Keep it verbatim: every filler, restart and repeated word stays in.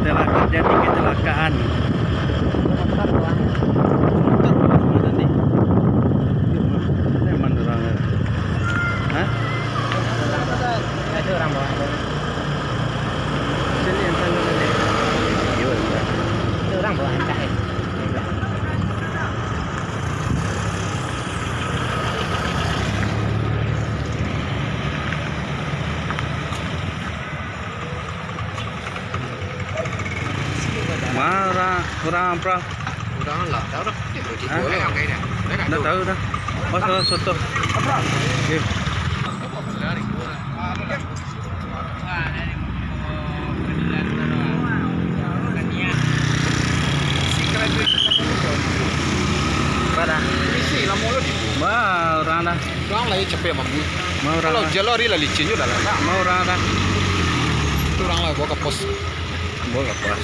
Telah terjadi kecelakaan. Motor bawah. Motor bawah tadi. Memang orang. Hah? Ada orang bawah. Sini yang sana tadi. Iya, iya. Ada orang bawah, entah, eh. Ma, urang, urang pra-, Urang lah, tahu dah. Dia pergi Hah? Bola. Dah tahu dah. Oh, salah soto. Okey. Ba, urang dah. Urang lah, capek mambu. Ma, urang Kalau dah. Jalan hari lah licin juga dah lah. Ma, urang dah. Itu urang lah, bawa ke pos. Bawa ke pos.